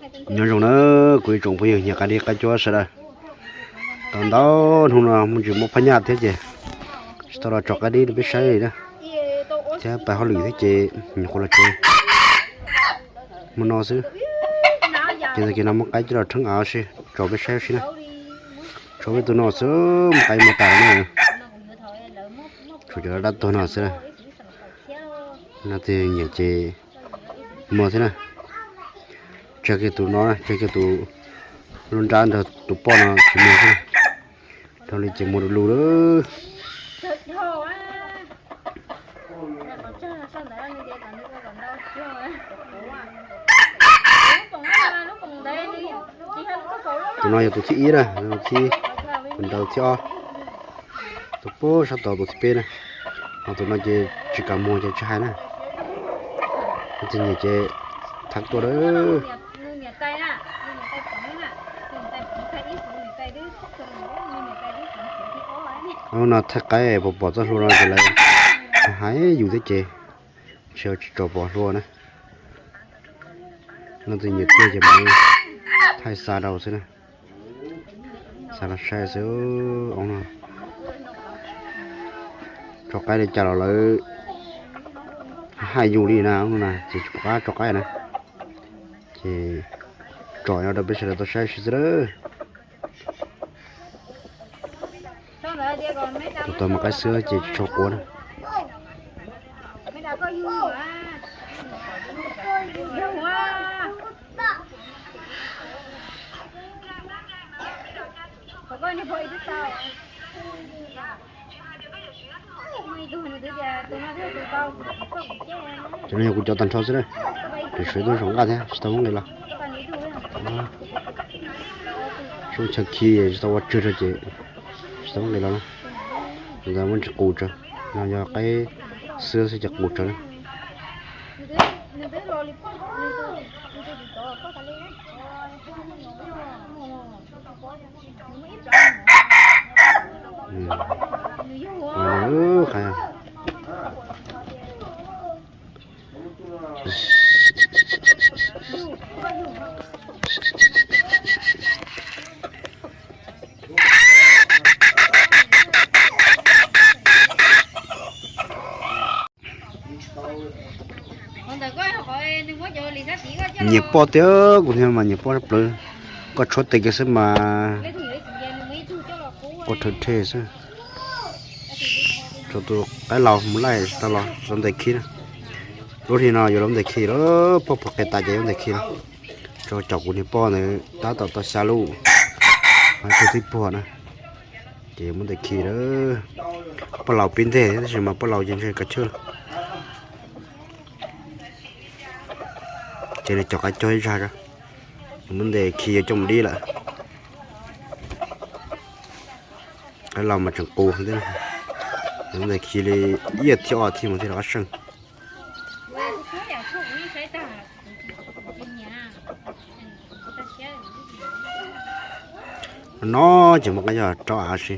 Nyob zoo na, kuv ib tsoom phooj ywg nyiam qaib dib qaib cuab sawv daws. Tau ntau hnub no muaj ntsis mob phab nyaj thiab ces tsis tau los tso qaib dib rau peb saib li na. Thiab pais hauj lwm thiab ces nyuam qhuav los tsev. Hmo no xwb, ces tag kis no muab qaib coj los rheeb av si tso peb saib si na. Tso peb tus no xwb, muab qaib muag tas na. Tshuav cov dab tuag no xwb na. No tig nyiam ces muag thiab na. Tseg kiag tus no, tseg kiag tus lub nrab nrog tus poj no tsis muag thiab. Dhau li ces muag du lug lawm. Tus no yog tus thib ib na, tus thib, tus nraud thib ob. Tus pem sab tod tus thib peb na. Ho tus no ces tsis kam muag ces tsis hais na. Tus nyiam ces thab tuaj lawm. Lub no thaij qaib pom pom txoj hlua no ces lawv hais yus thiab ces tsis tso pom hlua na. No tus nyiam tiag ces mam thaij xa rau xwb na. Xa los saib xwb. Tso qaib li cas los lawv hais yus li na, ces tsis pom qab tso qaib na. Ces tso no rau peb sawv daws tau saib si xwb lawm. Tus tod mas qaib xwb ces tsis tshua quav na. Cov no yog kuv cov tag nrho xwb na. Ris suav tuaj zoo nqaj thiab tsis tau muab nqis los. Sub chaw khi tsis tau ua tswg rau ces tsis tau muab nqis los na. Ntawd muab ntsis qus tsawv, no yog qaib xwb xwb ces qus tsawv na. Nyiam poj tiag, kuv thiaj mas nyiam poj sab plawv. Koj tshuab tes kiag xwb mas ua rhawv rhe xwb. Tso tus qaib laus mus laij tsis tau los, tsis tau ntes khi na. Lub hli no yuav lub ntes khi lawm, poj pom qe tas ces yuav ntes khi lawm. Tso caum kuv niag poj ntawd tab tom tau xya lub, tus tib puag na. Ces yuav muab ntes khi lawm. Poj laus pib nteg thiab tab sis mas poj laus ces ntshe kav chawj lawm. Ces nws cov qaib cog ib zag, muab ntes khi yuav coj mus dib lawm. Qaib laus mas tseem qus thiab, muab ntes khi li ib thib ob thib mas thiaj rov qab seej. No ces muab qaib coj rau av si.